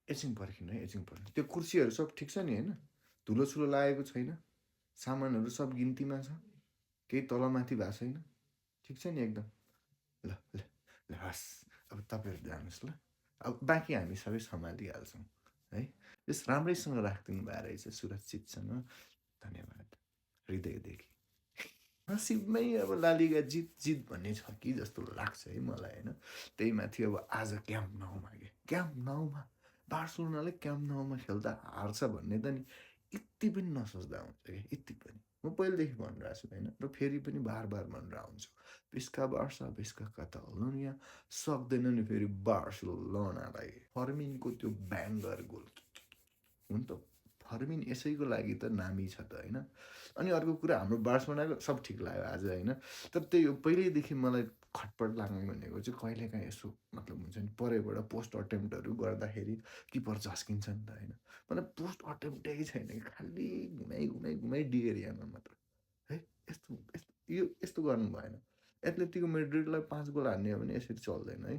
एकछिन पर्खिनु है, एकछिन पर्खिनु। त्यो कुर्सीहरू सब ठिक छ नि होइन? धुलोसुलो लागेको छैन? सामानहरू सब गिन्तीमा छ? केही तलमाथि भएको छैन? ठिक छ नि एकदम? ल ल ल हस्, अब तपाईँहरू जानुहोस् ल। अब बाँकी हामी सबै सम्हालिहाल्छौँ है। यस राम्रैसँग राखिदिनु भए रहेछ सुरक्षितसँग। धन्यवाद हृदयदेखि। नसिबमै अब लालिगा जित भन्ने छ कि जस्तो लाग्छ है मलाई होइन। त्यही माथि अब आज क्याम्प नाउमा क्याम्प नाउमा बार्सलोनाले क्याम्प नाउमा खेल्दा हार्छ भन्ने त नि यति पनि नसोच्दा हुन्छ क्या, यति पनि। म पहिलेदेखि भनिरहेको छु होइन, र फेरि पनि बार भनेर आउँछु। पेस्का बार्सा पेस्का कातालोनिया सक्दैन नि फेरि बार्सलोनालाई। फर्मिनको त्यो ब्याङ्गर गोल हुन त फर्मिन यसैको लागि त नामी छ त होइन। अनि अर्को कुरा हाम्रो बार्सलोनाको सब ठिक लाग्यो आज होइन, तर त्यही हो पहिल्यैदेखि मलाई खटपट लाग्ने भनेको चाहिँ कहिलेकाहीँ यसो मतलब हुन्छ नि परैबाट पोस्ट अटेम्प्टहरू गर्दाखेरि किपर झस्किन्छ नि त होइन। मलाई पोस्ट अटेम्प्टै छैन कि खालि घुमाइ डी एरियामा मात्र है। यस्तो यस्तो यो यस्तो गर्नु भएन। एथलेटिको मेड्रिडलाई 5 गोल हान्ने हो भने यसरी चल्दैन है।